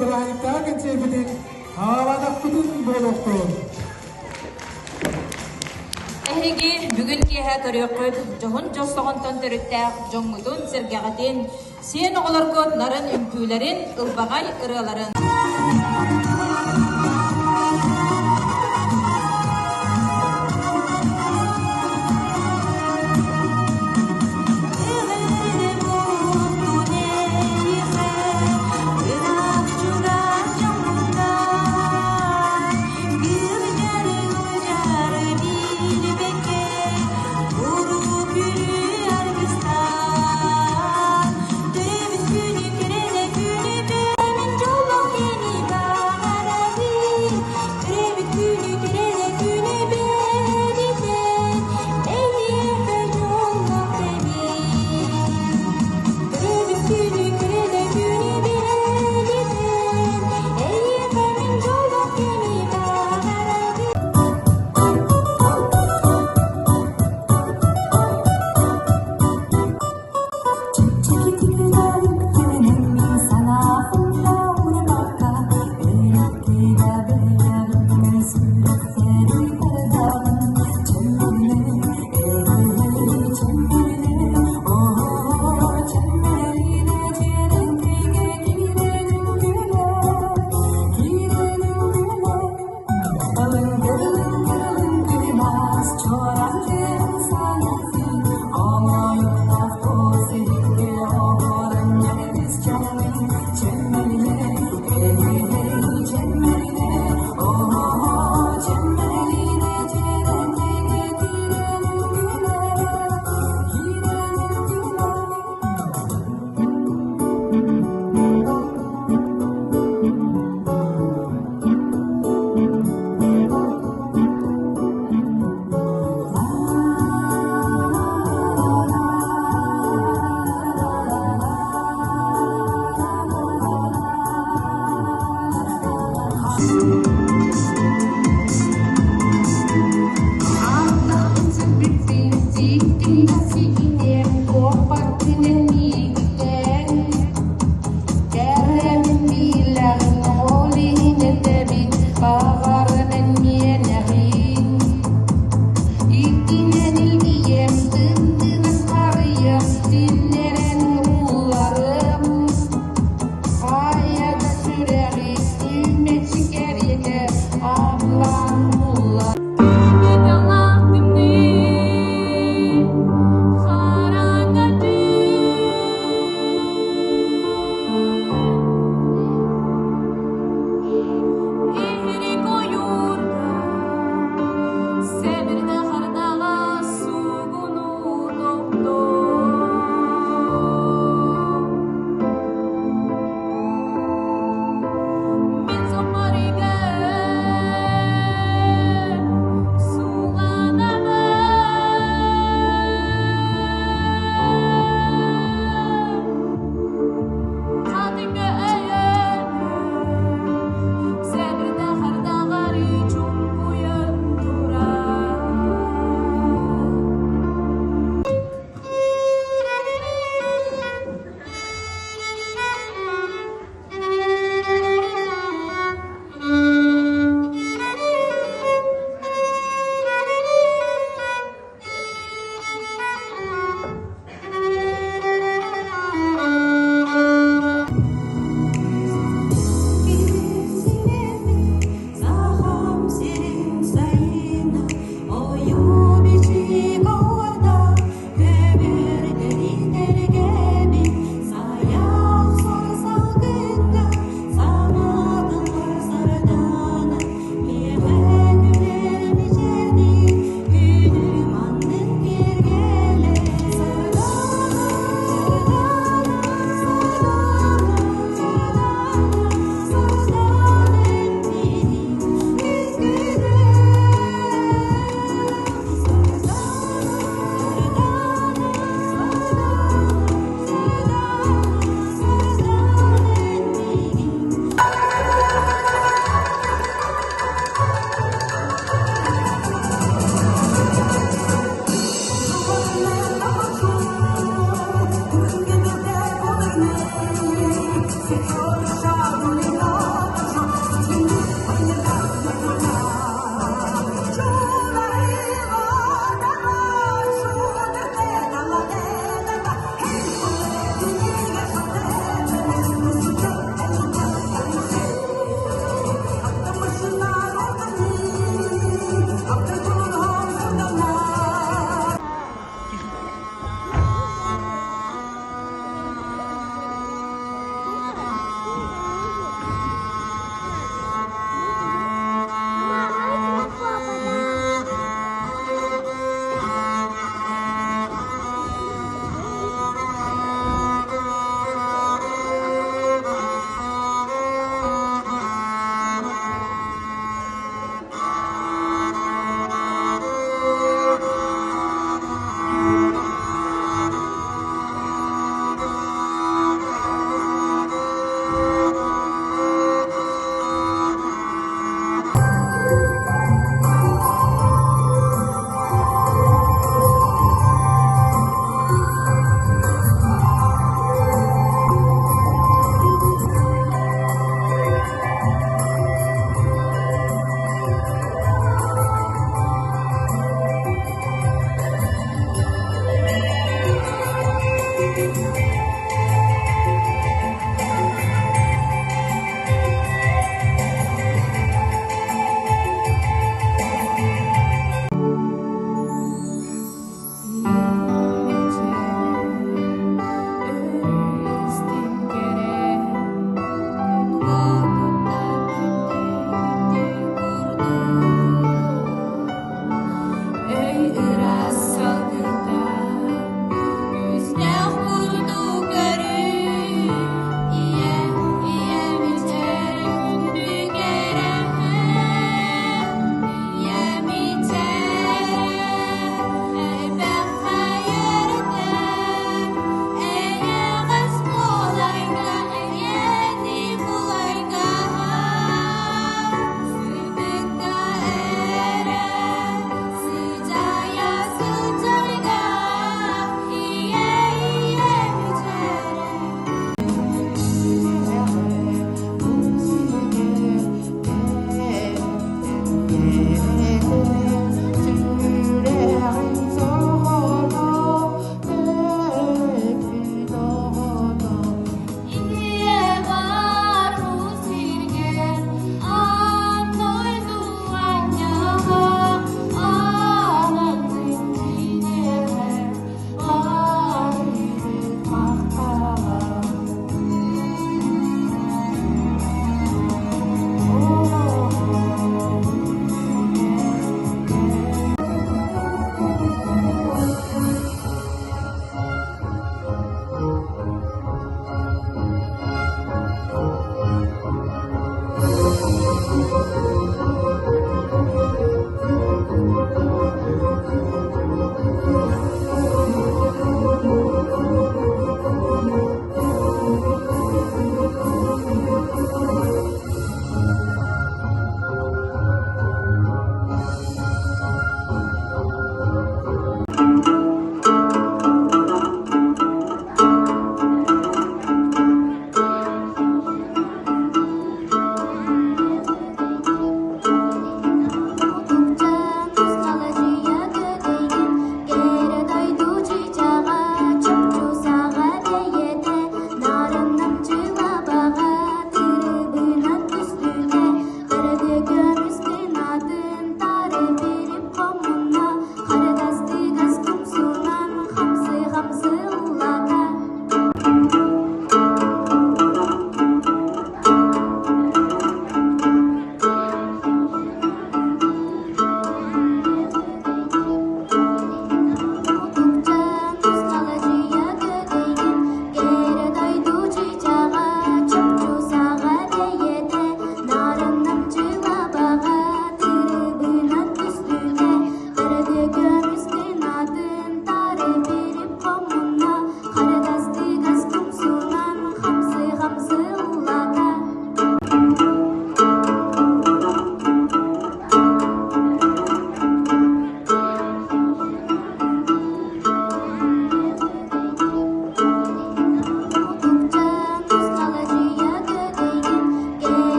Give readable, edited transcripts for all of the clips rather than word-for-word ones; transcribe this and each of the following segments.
бырааһынньыктааҕы кэнсиэрбитин хаалаатахпытын буолуохтун. Эһиги бүгүн киэһэ көрүөххүт дьоһун дьоссоҕонтон төрүттээх дьоҥҥутун-сэргэҕитин, сиэн оҕолоргут нарын үҥкүүлэрин, ылбаҕай ырыаларын.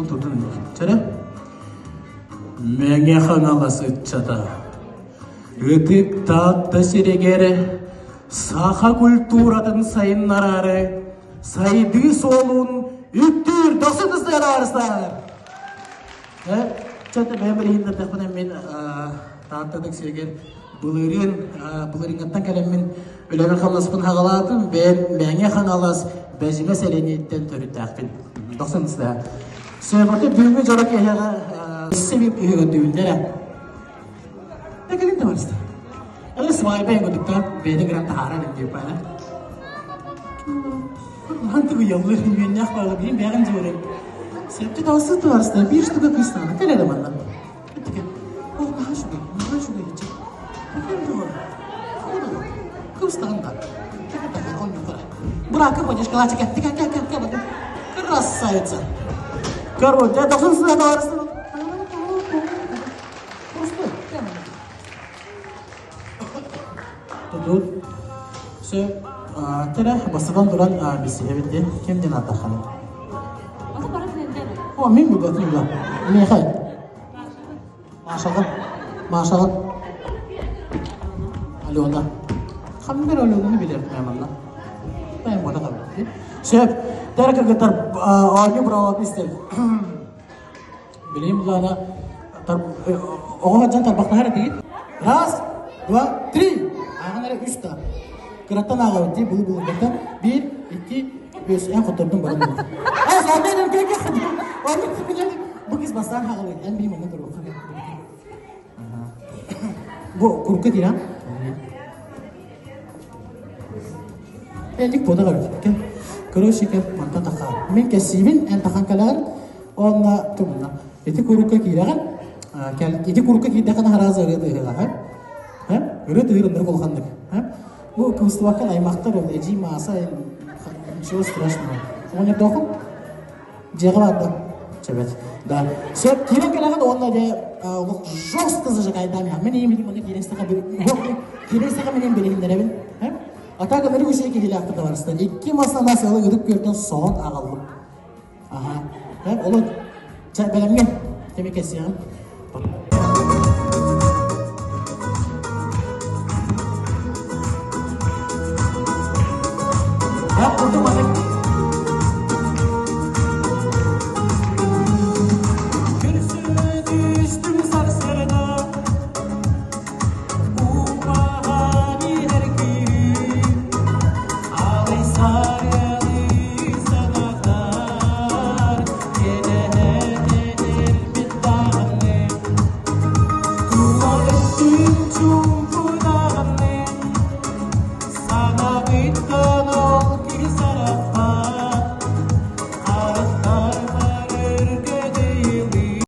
Ол турдун. Чэрэ. Мэҥэ Хаҥалас ыччата. Ытык Таатта сиригэр саха культуратын сайыннараары сайдыы суолун үктүүр дохсун ыстаараарыстаар. Чэ, бэйэм билиһиннэрдэхпинэ мин Таатта ытык сиригэр былырыын былырыыҥҥаттан кэлэммин үлэбин хамнаспын хаҕалаатым. Бэйэм Мэҥэ Хаҥалас Бэдьимэ сэлиэнньэтиттэн төрүттээхпин. Дохсун ыстаа. Сөбөтө бүгүҥҥү дьоро киэһэҕэ өссө биир киһи көрдүүннэрэ. Кэлин табарыста. Аны свайба эҥгөтүктэн бэйэтин гынан таһаарар диир баана. Хантык уйаллыр, мүөннээх баалы билин бэҕин дьуурын. Сөптө талсыы табарыста биир штука кыыстаана кэлэ да манна. Ол наһаа үчүгэй, наһаа үчүгэй иччи. Кыбыстаҕын да. Бурака поддержкалаачы кэ, кэ, кэ, кэ, кэ, Красавица. Короче, я должен сюда Тут все тере бастатан туран билсиһэбит диэн ким диэн ааттахханый? О, мин бүгүн да. Миэхэ. Машаҕын. Машаҕын. Алена. Хаммер Аленаны билэр манна. Мен буола калбыт. Сөп. Тәрі кыргыттар оонньуу быраабатын истэр. Билим булаана оҕо сылдьан тарбахтаһар этигит. Раз, два, три. Ааҕан эрэ үс да. Кыраттан ааҕабыт дии, булу булургаттан. Биир, икки, үс. Эн хоттордун баран буолла. Эй, саатайдан кэкэ. Бу кис бастаан хаҕалый. Эн биим онно туруохха. Бу курка диэн. Элик бода көрүккэ. Короче, манта таха. Мин кэсиибин, эн тахан кэлэҕин, онно тумна. Ити курукка киирэҕин, ити курукка киирдэххинэ хараас ырыа тыаһыаҕа. Ырыа тыһыыр ынырык улаханнык. Бу кыбыстыбаккын аймахтар, эдьиий Мааса, ничего страшного. Оҕонньордоохун? Дьиэҕэ барда. Чэбэт. Да. Сөп, киирэн кэлэҕин уонна дьэ олох жестко зажигайдаан иһэн. Мин ийэм манна киирэн истэхэ киирэн истэхэ мин билиһиннэрэбин. А так ынырык үчүгэй киһилээхтик табарыстар. Икки масана сыалы ытык күөртэн соһон аҕаллым. Аха. Олох чэ бэлэмҥэ кими кэсиэҕим.